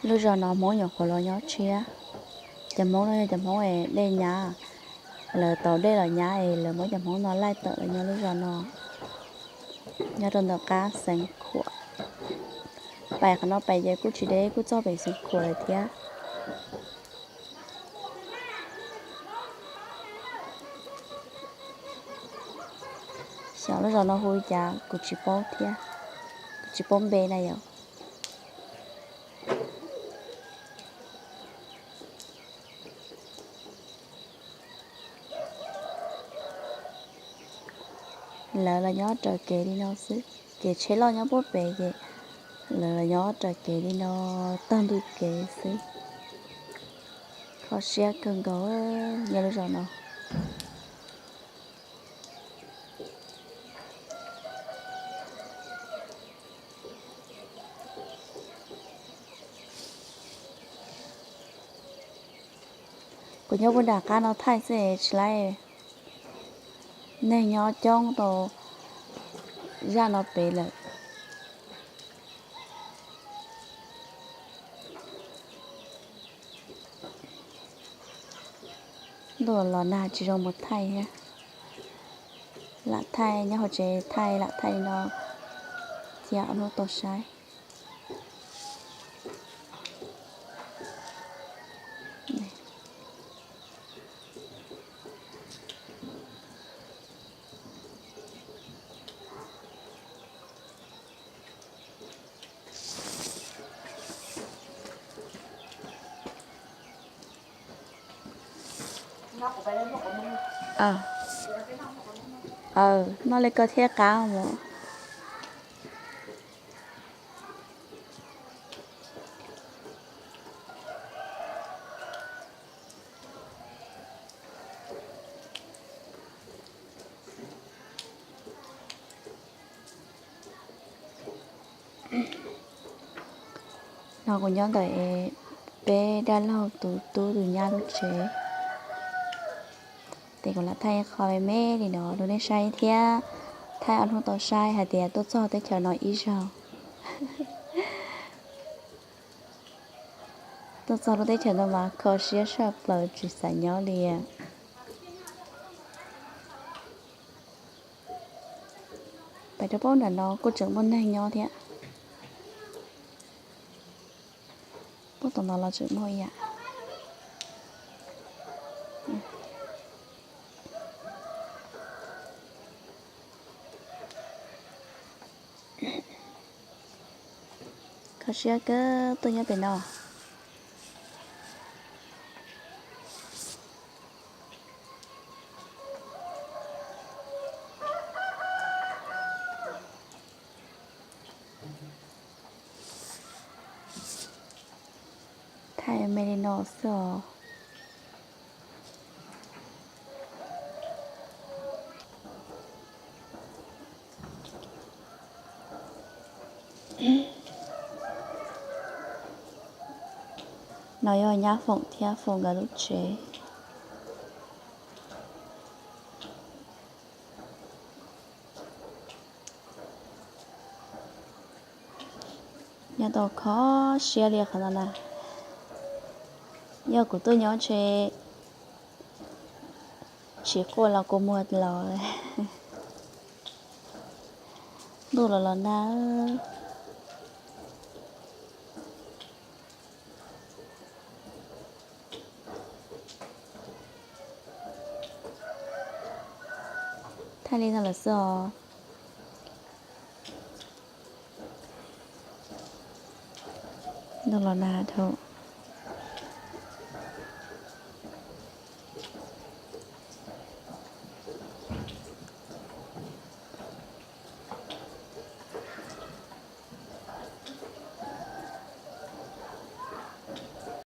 Lub zos no Hmoob nyuam qhuav los nyob tshiab. Cov Hmoob no yog cov Hmoob es dej nyab, lawv tau dej los nyab es lawv muab cov Hmoob no laij tawm los nyob lub zos no, nyob rau ntawm qab Xeev Khuam. Pais qhov no pais ces kuj tsis deb, kuj txog pem Xeev Khuam lawm thiab. Xyov lub zos no hu li cas kuv tsis paub thiab, kuv tsis paub npe na yom. Lawv los nyob raws kev li no xwb, kev tsheb loj nyob puag pem ces lawv los nyob raws kev li no, taug ntug kev xwb. Kho siab kawg nkaus nyob lub zos no. Kuv nyob puag nram qab no thaij xwb tsis laib neeg nyob coob rau zaj no pem lawm. Ntuj los nag tsis zoo mus thaij thiab. Lam thaij nyob hauv tsev, thaij lam thaij li no thiab, ob hnub tau saib. Noj li koj thiaj qab mus. No kuv nyob ntawm peb dab laug tus tub tus nyab lub tsev. Ces kuv lam thaij qho me me li no rau nej saib thiab, thaij ob hnub tau saib hais tias tuaj txog teb chaws no ib zaug. Tuaj txog lub teb chaws no mas kho siab saj plaws tsis xav nyob li. Pais rau pab nram no kuj tseem muaj neeg nyob thiab. Pab tom no los tseem muaj ib yam. Kho siab kawg tuaj nyob pem no. Thaij me li no xwb os. No yog nyab Foom thiab Foom nkawd lub tsev. Nyob tau kho siab li qhov no na. Yog kuv tuaj nyob ntshe tsis quaj los kua muag los. Ntuj los los nag. Thaij li no lawm xwb os. Ntuj los nag dhau.